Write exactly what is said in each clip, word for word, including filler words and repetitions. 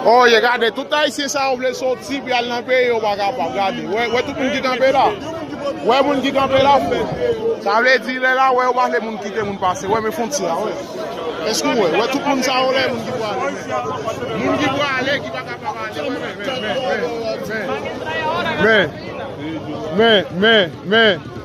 Oye, gade, tout ayisyen sa yo vle soti pou y al nan peyi yo, pa kapab. Gade, wè, wè tout moun ki kanpe la. Wè moun ki kanpe la, frè. Sa vle di, lè la, wè, yo pa vle moun kite moun pase. Wè, men fwontyè a, wè. Èske w wè? Wè tout moun sa yo, lè moun ki prale. Moun ki prale, ki pa kapab ale, wè, men, men, men, men. Men, men, men, men.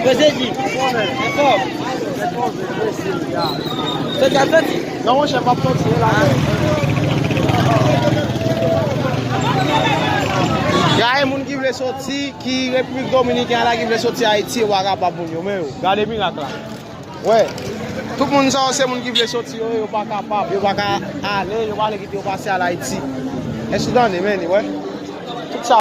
Prese di. Anfòm. Soti ap soti. Non, monchè, m ap soti la. Gade moun ki vle soti, ki Repiblik Dominikèn la, ki vle soti Ayiti, yo pa kapab moun yo, men yo. Gade mirak la. Wè. Tout moun sa yo se moun ki vle soti yo, yo pa kapab, yo pa ka ale, yo pa vle kite yo pase al Ayiti. Èske w tande, men, wè?